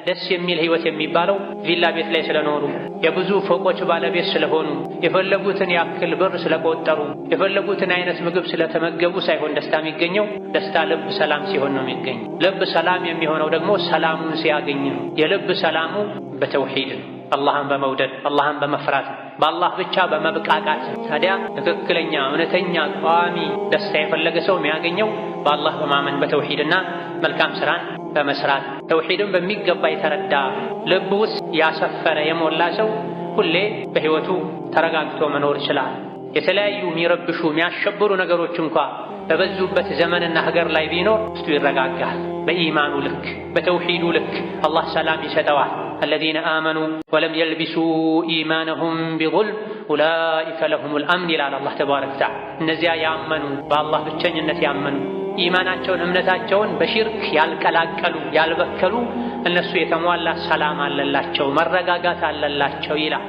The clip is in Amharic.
ደስ የሚል ህይወት የሚባለው ቪላ ቤት ላይ ስለኖሩ፣ የብዙ ፎቆች ባለቤት ስለሆኑ፣ የፈለጉትን ያክል ብር ስለቆጠሩ፣ የፈለጉትን አይነት ምግብ ስለተመገቡ ሳይሆን ደስታ የሚገኘው ደስታ ልብ ሰላም ሲሆን ነው የሚገኘው። ልብ ሰላም የሚሆነው ደግሞ ሰላሙን ሲያገኝ ነው። የልብ ሰላሙ በተውሂድ ነው፣ አላህን በመውደድ፣ አላህን በመፍራት፣ በአላህ ብቻ በመብቃቃት። ታዲያ ትክክለኛ እውነተኛ ቋሚ ደስታ የፈለገ ሰው የሚያገኘው በአላህ በማመን፣ በተውሂድና መልካም ስራን በመስራት። ተውሂድን በሚገባ የተረዳ፣ ልብ ውስጥ ያሰፈረ፣ የሞላ ሰው ሁሌ በህይወቱ ተረጋግቶ መኖር ይችላል። የተለያዩ የሚረብሹ፣ የሚያሸብሩ ነገሮች እንኳ በበዙበት ዘመንና ሀገር ላይ ቢኖር ውስጡ ይረጋጋል። በኢማኑ ልክ፣ በተውሂዱ ልክ አላህ ሰላም ይሰጠዋል። الذين آمنوا ولم يلبسوا إيمانهم بظلم أولئك لهم الأمن ይላል አላህ تبارك وتعالى። እነዚያ ያመኑ፣ በአላህ ብቸኝነት ያመኑ፣ ኢማናቸውን እምነታቸውን በሽርክ ያልቀላቀሉ፣ ያልበከሉ፣ እነሱ የተሟላ ሰላም አለላቸው፣ መረጋጋት አለላቸው ይላል።